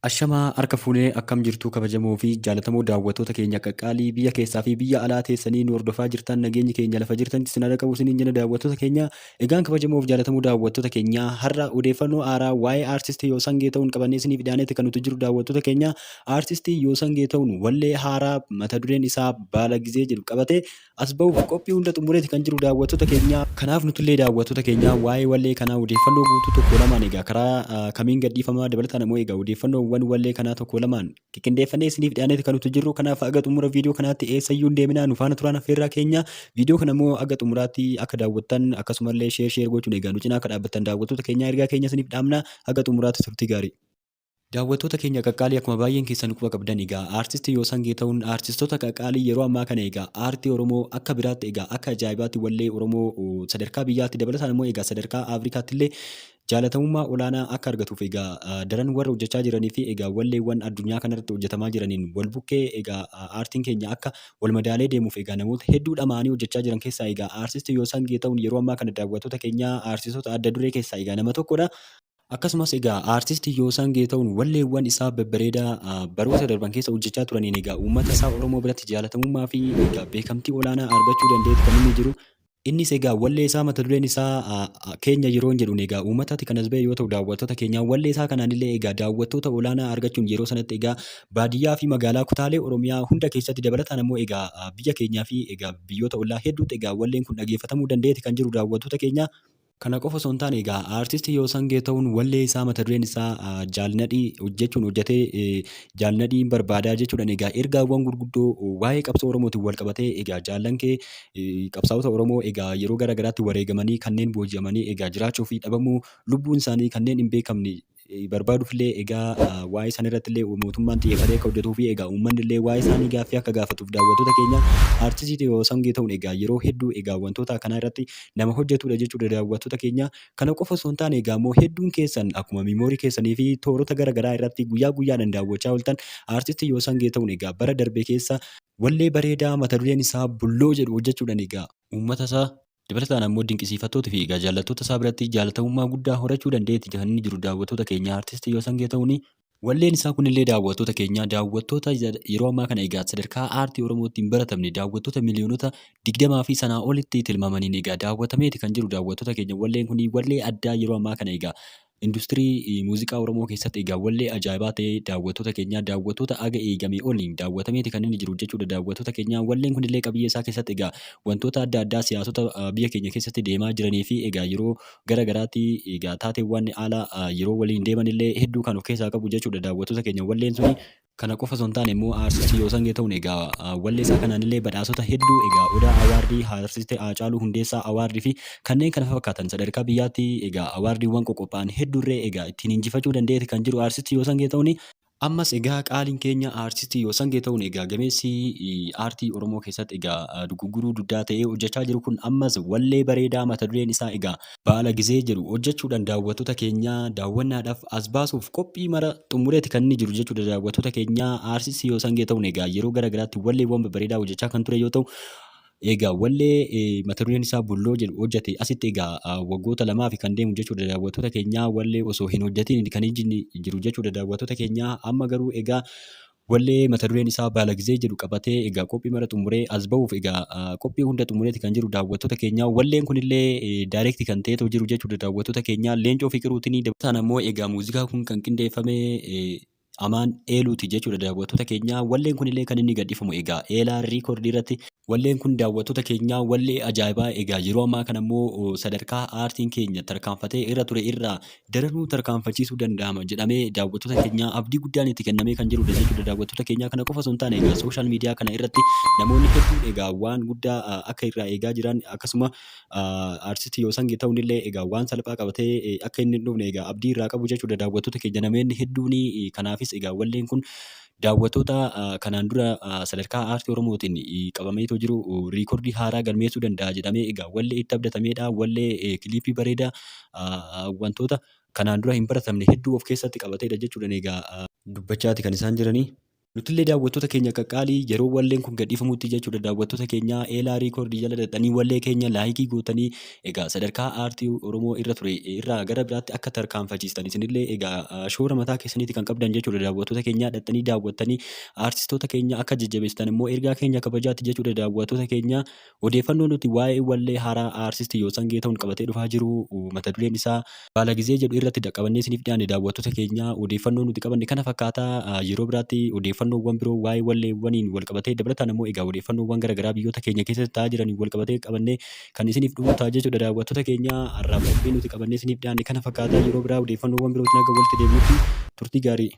Ashamaa harka fuunee akkam jirtu kabajamoo fi jaallatamoo daawwattoota keenya qaqqaalii biyya keessaa fi biyya alaa teessanii nu hordofaa jirtan, nageenyi keenya lafa jirtanitti isin haa qabu isiniin jenna daawwattoota keenya. Egaan kabajamoo fi jaallatamoo daawwattoota keenya, har'a odeeffannoo haaraa waa'ee aartistii Yoosan Geetahuun qabannee isiniif dhiyaanetti kan nuti jiru daawwattoota keenya. Aartistii Yoosan Geetahuun wallee haaraa mata dureen isaa Baala Gizee jedhu qabatee as bahuuf qophii hunda xumureeti kan jiru daawwattoota keenya. Kanaaf nutillee daawwattoota keenya waa'ee wallee kanaa odeeffannoo guutuu tokko lamaan, egaa karaa kamiin gadhiifama, dabalataan immoo egaa odeeffannoowwan wallee kanaa tokko lamaan qindeeffannee isiniif dhiyaaneeti kan nuti jirru. Kanaaf aga xumura viidiyoo kanaatti eessayyuu hin deeminaa, nu faana turaan affeerraa keenya. Viidiyoo kana immoo aga xumuraatti akka daawwattan, akkasumallee share share gochuun egaa nu cinaa akka dhaabbattan daawwattoota keenya ergaa keenya isiniif dhaamna. Aga xumuraatti turtii gaarii. Daawwattoota keenya qaqqaalii, akkuma baay'een keessan quba qabdan egaa aartistii Yoosan Geetahuun aartistoota qaqqaalii yeroo ammaa kana egaa aartii Oromoo akka biraatti, egaa akka ajaa'ibaatti wallee Oromoo sadarkaa biyyaatti, dabalataan immoo egaa sadarkaa Afrikaatti illee jaalatamummaa olaanaa akka argatuuf egaa daran warra hojjechaa jiranii fi egaa walleewwan addunyaa kanarratti hojjetamaa jiraniin wal bukkee egaa aartiin keenya akka wal madaalee deemuuf egaa namoota hedduu dhama'anii hojjechaa jiran keessaa egaa aartistii Yoosan Geetahuun yeroo ammaa kana daawwattoota keenya aartistoota adda duree keessaa egaa nama tokkodha. Akkasumas egaa aartisti Yoosaan Geetahuun walleewwan isaa babbareedaa baroota darban keessa hojjechaa turaniin egaa uummata isaa Oromoo biratti jaalatamummaa fi egaa beekamtii olaanaa argachuu danda'eeti kan inni jiru. Innis egaa wallee isaa mata dureen isaa Keenya Yeroon jedhuun egaa uummatatti kan as ba'e yoo ta'u, daawwattoota keenyaa wallee isaa kanaan illee egaa daawwattoota olaanaa argachuun yeroo sanatti egaa baadiyyaa fi magaalaa kutaalee Oromiyaa hunda keessatti, dabalataan ammoo egaa biyya keenyaa fi egaa biyyoota ollaa hedduutti egaa walleen kun dhageeffatamuu danda'eeti kan jiru daawwattoota keenyaa. Kana qofa osoo hin taane egaa aartisti Yoosan Geetahuun wallee isaa mata dureen isaa Jaal Nadhii jechuun hojjetee, Jaal Nadhiin barbaadaa jechuudhaan egaa ergaawwan gurguddoo waa'ee qabsoo Oromootiin wal qabatee, egaa jaallan kee qabsaa'ota Oromoo egaa yeroo gara garaatti wareegamanii, kanneen booji'amanii egaa jiraachuu fi dhabamuu lubbuun isaanii kanneen hin beekamne barbaaduuf illee, egaa waa'ee isaanii irratti illee mootummaan xiyyeeffatee akka hojjetuu fi egaa uummanni illee waa'ee isaanii gaaffii akka gaafatuuf daawwattoota keenya aartistii Yoosan Geetahuun egaa yeroo hedduu egaa wantoota akkanaa irratti nama hojjetudha jechuudha daawwattoota keenya. Kana qofa osoo hin taane egaa immoo hedduun keessan akkuma miimoorii keessanii fi toorota gara garaa irratti guyyaa guyyaadhaan daawwachaa ooltan, aartistii Yoosan Geetahuun egaa bara darbe keessa wallee bareedaa mata dureen isaa Bulloo jedhu hojjechuudhaan egaa uummata isaa, dabalataan ammoo dinqisiifattoota fi egaa jaallattoota isaa biratti jaalatamummaa guddaa horachuu danda'eeti kan inni jiru daawwattoota keenya aartistii Yoosan Geetahuun. Walleen isaa kunillee daawwattoota keenya daawwattoota yeroo ammaa kana egaa sadarkaa aartii Oromootti hin baratamne daawwattoota miliyoonota 20 fi sanaa olitti tilmaamaniin egaa daawwatameeti kan jiru daawwattoota keenya. Walleen kun wallee addaa yeroo ammaa kana egaa industirii muuziqaa Oromoo keessatti egaa wallee ajaa'ibaa ta'ee daawwattoota keenyaa daawwattoota aga eegamee oliin daawwatameeti kan inni jiru jechuudha daawwattoota keenyaa. Walleen kunillee qabiyyee isaa keessatti egaa wantoota adda addaa siyaasota biyya keenya keessatti deemaa jiranii fi egaa yeroo gara garaatti egaa taateewwan haala yeroo waliin deeman illee hedduu kan of keessaa qabu jechuudha daawwattoota keenya walleen suni. Kana qofa osoo hin taane immoo aartistii Yoosan Geetahuun egaa wallee isaa kanaan illee badhaasota hedduu egaa Odaa Awaardii, Aartisti Haacaaluu Hundeessaa Awaardii fi kanneen kana fakkaatan sadarkaa biyyaatti egaa awaardiiwwan qoqophaa'an hedduurree egaa ittiin injifachuu danda'eeti kan jiru aartistii Yoosan Geetahuun. Ammas egaa qaaliin keenya aartistii Yoosan Geetahuun egaa gameessi aartii Oromoo keessatti egaa dugugguruu dugdaa ta'ee hojjechaa jiru kun ammas wallee bareedaa mata dureen isaa egaa Baala Gizee jedhu hojjechuudhaan daawwattoota keenyaa daawwannaadhaaf as baasuuf qophii mara xumureeti kan inni jiru jechuudha daawwattoota keenyaa. Aartistii Yoosan Geetahuun egaa yeroo gara garaatti walleewwan babbareedaa hojjechaa kan ture yoo ta'u, egaa wallee mata dureen isaa Bulloo jedhu hojjete asitti egaa waggoota 2f kan deemu jechuudha daawwattoota keenyaa, wallee osoo hin hojjetiin kan inni jiru jechuudha daawwattoota keenyaa. Amma garuu egaa wallee mata dureen isaa Baala Gizee jedhu qabatee egaa qophii mara xumuree as bahuuf egaa qophii hunda xumureeti kan jiru daawwattoota keenyaa. Walleen kunillee daayireekti kan ta'etu jiru jechuudha daawwattoota keenyaa Leencoo Fiqiruutiin. Dabalataan ammoo egaa muuziqaa kun kan qindeeffame Amaan Eeluuti jechuudha daawwattoota keenyaa. Walleen kunillee kan inni gadhiifamu egaa Eelaa Riikoordii irratti. Walleen kun daawwattoota keenyaa wallee ajaa'ibaa egaa yeroo ammaa kana immoo sadarkaa aartiin keenya tarkaanfatee irra ture irraa daranuu tarkaanfachiisuu danda'ama jedhamee daawwattoota keenyaa abdii guddaan itti kennamee kan jirudha jechuudha daawwattoota keenyaa. Kana qofa osoo hin taane egaa sooshaal miidiyaa kana irratti namoonni hedduun egaa waan guddaa akka irraa eegaa jiran, akkasuma aartistii Yoosan Geetahuun illee egaa waan salphaa qabatee akka inni hin dhufne egaa abdii irraa qabu jechuudha daawwattoota keenya namoonni hedduun. Kanaafis egaa walleen kun daawwattoota kanaan dura sadarkaa aartii Oromootiin qabameetoo jiru riikordii haaraa galmeessuu danda'a jedhamee egaa wallee itti abdatameedha. Wallee kiliipii bareedaa wantoota kanaan dura hin baratamne hedduu of keessatti qabateedha jechuudhaan egaa dubbachaati kan isaan jiranii. Nutillee daawwattoota keenya qaqqaalii yeroo walleen kun gadhiifamutti jechuudha daawwattoota keenya Eelaa Riikoordii jala dhaqxanii wallee keenya laayikii gootanii egaa sadarkaa aartii Oromoo irra ture irraa gara biraatti akka tarkaanfachiistan isinillee egaa shoora mataa keessaniiti kan qabdan jechuudha daawwattoota keenya dhaqxanii daawwattanii aartistoota keenya akka jajjabeessitan immoo ergaa keenya kabajaatti jechuudha daawwattoota keenya. Odeeffannoo nuti waa'ee wallee haaraa Aartist Yoosan Geetahun qabatee dhufaa jiru mata dureen isaa Baalagizee jedhu irratti qabannee isiniif dhiyaanne daawwattoota keenya odeeffannoo nuti qabanne kana fakkaata. Yeroo biraatti odeeffannoowwan biroo waa'ee walleewwaniin wal qabatee dabalataan ammoo egaa odeeffannoowwan gara garaa biyyoota keenya keessatti ta'aa jiraniin wal qabatee qabannee kan isiniif dhufnu ta'a jechuudha daawwattoota keenya. Har'aaf qophii nuti qabannee isiniif dhiyaanne kana fakkaata. Yeroo biraa odeeffannoowwan birootiin hanga walitti deebinutti turtii gaarii.